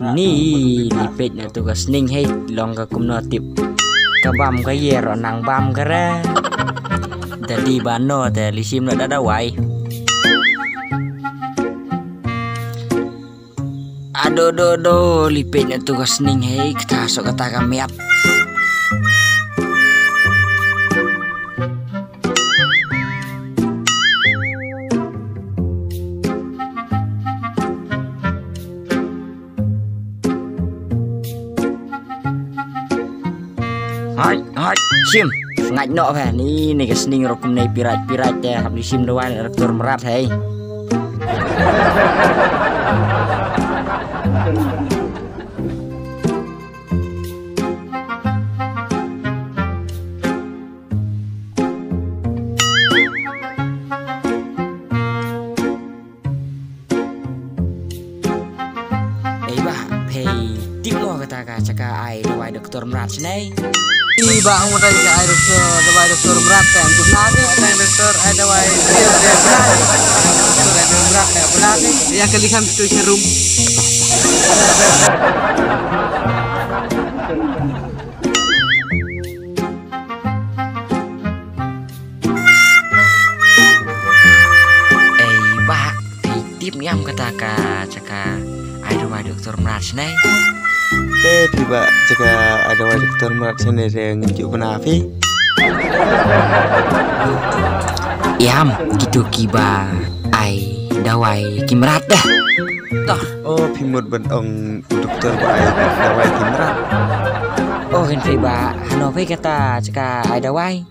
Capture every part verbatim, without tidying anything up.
Ni li peit na tu ka sning hei long ka kumno tip. Ka bam ka yer nang bam ka re. Dadi bano te li shim na da dawai. Ado do do li peit na tu ka sning hei kata so kata ka miat. Hai, hai, shim. Ngait noh phe ni, ni ka sning rukum nei pirat pirat te hap li shim dawai doktor Mrad hei. Ei bah, pei tip mo kata ka jaka ai dawai doktor Mrad shnei. Ei bah, ang utai ka ai doktor, dawai doktor Mrad te ang tu na ke. Ai doktor, ai dawai doktor Mrad. Doktor ai dawai Mrad te na ke. Ya ka likham tu serum. Ei bah, phi tip niam kata ka jaka ai dawai doktor Mrad shnei. Te phi bah jaka ai dawai doktor Mrad shnei re ngin ju bna phi. Iam, kitu kiba ai dawai ki mrad dah. Toh. Oh, phi mut ban ong doktor ba ai dawai ki mrad. Oh, hin phi bah, hano phi kata jaka ai dawai.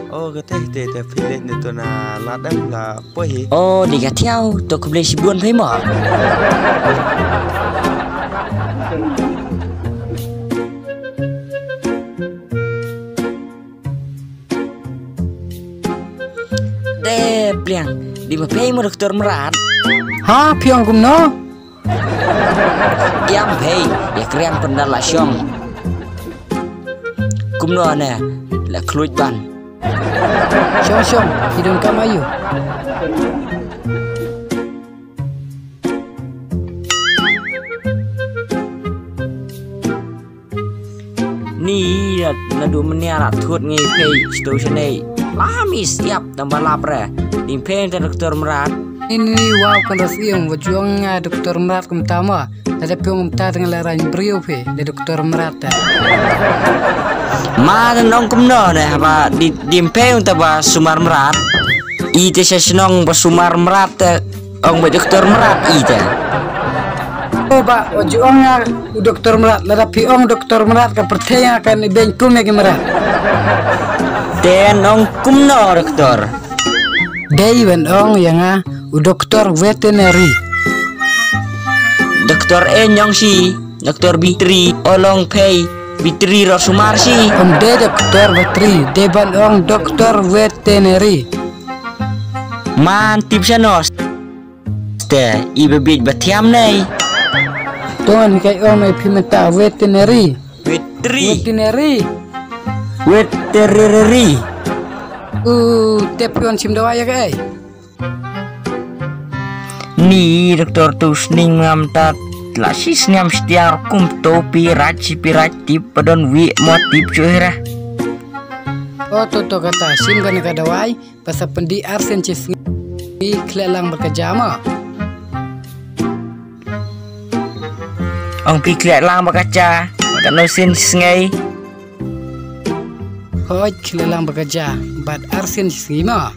Oh, kata te te phi leh ni tu na ladang la poi. Oh, di ka thiau, to khublei shibun phi mo. De pliang, di ma pei mo doktor Mrad. Ha, phi ong kumno? Iam pei, ya kriang pendal la shong. Kumno ne, la khluit ban. Shong shong, ki don kam ayu. Ni la du menia la thut ngi pei stu shnei. La mi siap dang balap re. Ding pei te doktor Mrad. Ni ni wow kan ras iong wa juang nga doktor Mrad kum tama. Ada piong ta teng la rain brio pei le doktor Mrad ta. Ma dan ong kumno ne haba di ding pei ta ba sumar Mrad. I te sha shnong ba sumar Mrad te. Ong ba doktor Mrad i te. Oh ba, o ju ong nga u doktor Mrad, lada phi ong doktor Mrad ka pyrthei nga kan i beng kum ya ki mrad. Ten ong kumno doktor. Dei wan ong ya nga u doktor veterinary. Doktor e nyong si, doktor bitri, olong pei, bitri ro sumar si. Om dei doktor veterinary, dei ban ong doktor veterinary. Man tip shanos. Te i ba bit ba thiam nei. Ton kai ong ei phi mynta veterinary. Veterinary. Veterinary. Veterinary. U te pion chim dawai ya kai. Ni doktor tu sning ngam tat la si sngam stiar kum to pi raj si pi raj tip padon wi mo tip chuhra. O to to kata sim gane ka dawai. Pasa pendi arsen chi sngi khlek lang baka jama. Ong pi khlek lang baka cha baka no sin sngi. Hoj khlek lang baka ja bad arsen chi sngi ma.